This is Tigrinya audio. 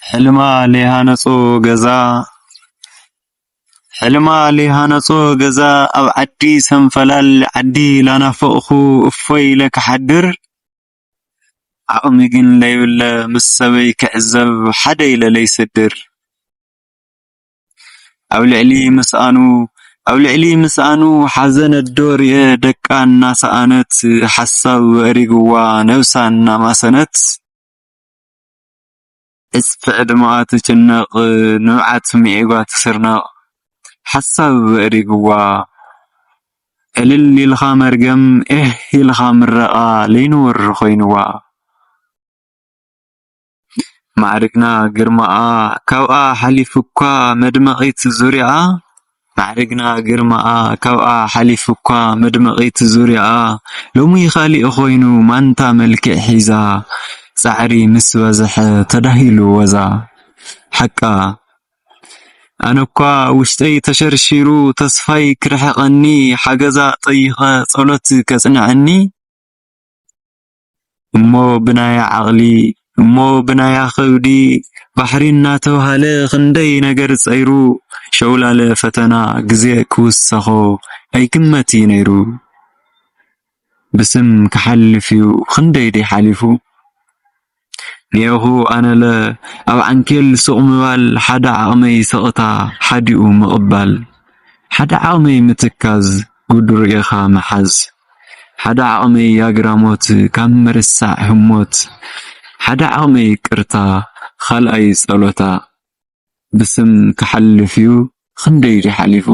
ሕልማ ለይሃነጾ ገዛ፣ ሕልማ ለይሃነጾ ገዛ፣ ኣብ ዓዲ ሰንፈላል ዓዲ ላናፈቕኹ እፎይ ኢለ ክሓድር፣ ዓቕሚ ግን ለይብለ ምስ ሰበይ ክዕዘብ ሓደ ኢለ ለይሰድር። ኣብ ልዕሊ ምስኣኑ፣ ኣብ ልዕሊ ምስኣኑ ሓዘን ኣዶ ርእየ ደቃ እናሰኣነት፣ ሓሳብ ኣእሪግዋ ነብሳ እናማሰነት። ዕጽፊ ዕድመኣ ትጭነቕ፣ ንብዓት ምዒጓ ትስርነቕ፣ ሓሳብ ኣእሪግዋ። ዕልል ኢልኻ መርገም፣ ኤህ ኢልኻ ምረቓ፣ ለይንወሪ ኮይንዋ። ማዕርግና ግርማኣ፣ ካብኣ ሓሊፉ እኳ መድመቒት ዙርያኣ፣ ማዕርግና ግርማኣ፣ ካብኣ ሓሊፉ እኳ መድመቒት ዙርያኣ፣ ሎሚ ካሊእ ኮይኑ ማንታ መልክዕ ሒዛ፣ ጻዕሪ ምስ በዝሐ ተዳሂሉ ወዛ። ሓቃ፣ ኣነ እኳ ውሽጠይ ተሸርሺሩ፣ ተስፋይ ክርሕቐኒ፣ ሓገዛ ጠይቐ ጸሎት ከጽንዐኒ፣ እሞ ብናያ ዓቕሊ፣ እሞ ብናያ ከብዲ፣ ባሕሪ እናተብሃለ ክንደይ ነገር ጸይሩ፣ ሸውላለ ፈተና ግዜ ክውሰኾ ኣይግመት እዩ ነይሩ። ብስም ክሓልፍ እዩ ክንደይ ደይ ሓሊፉ። ኔኹ ኣነለ ኣብ ዓንኬል ሱቕ ምባል፣ ሓደ ዓቕመይ ስቕታ ሓዲኡ ምቕባል፣ ሓደ ዓቕመይ ምትካዝ፣ ጉዱ ርኢኻ ምሓዝ፣ ሓደ ዓቕመይ ኣግራሞት ካብ ምርሳዕ ህሞት፣ ሓደ ዓቕመይ ይቅርታ፣ ካልኣይ ጸሎታ። ብስም ክሓልፍ እዩ ክንደይ ድዩ ሓሊፉ።